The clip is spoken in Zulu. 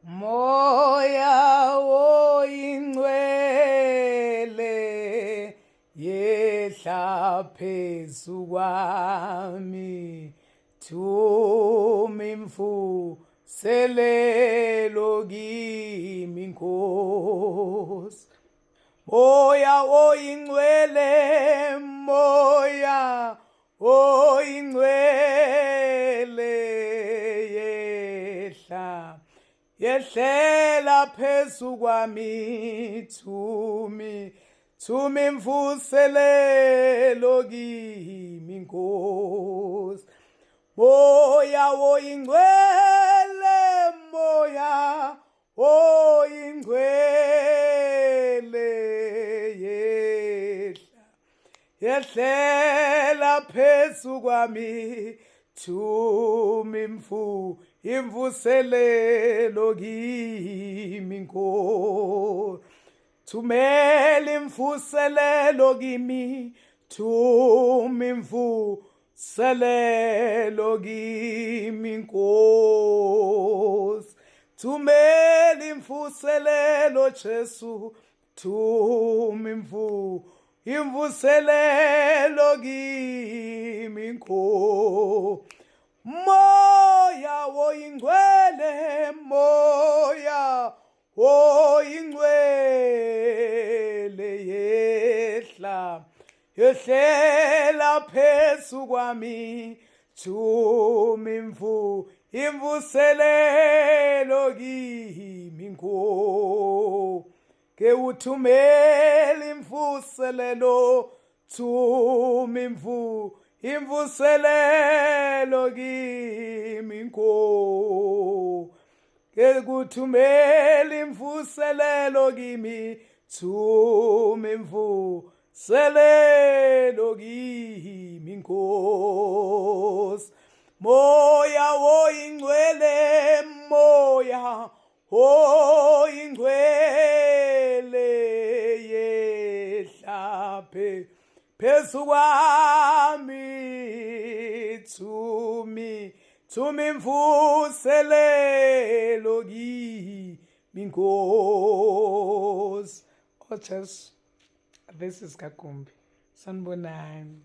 Moya oyingcwele, yehla phezu kwami, thuma imvuselelo kimi, Nkosi. Moya oyingcwele, Moya oyingcwele, yehla, yehlela phezu kwami, thuma imvuselelo kimi, Nkosi. Moya oyingcwele, Moya oyingcwele, yehla, yehlela phezu kwami, thuma imvuselelo kimi, Nkosi. Thumela imvuselelo kimi, thuma imvuselelo kimi, Nkosi. Thumela imvuselelo, Jesu, thuma imvuselelo kimi, Nkosi. Moya oyingcwele, Moya oyingcwele, yehla, yehlela phezu kwami, thuma imvuselelo kimi, Nkosi. Ke uthumela imvuselelo, thuma imvuselelo kimi, Nkosi. Ke kuthumela imvuselelo kimi, thuma imvuselelo kimi, Nkosi. Moya oyingcwele, Moya oyingcwele, yehla phezu kwami, thuma imvuselelo kimi, Nkosi. Oh Jesu, this is Kagumbi. Sanibonani.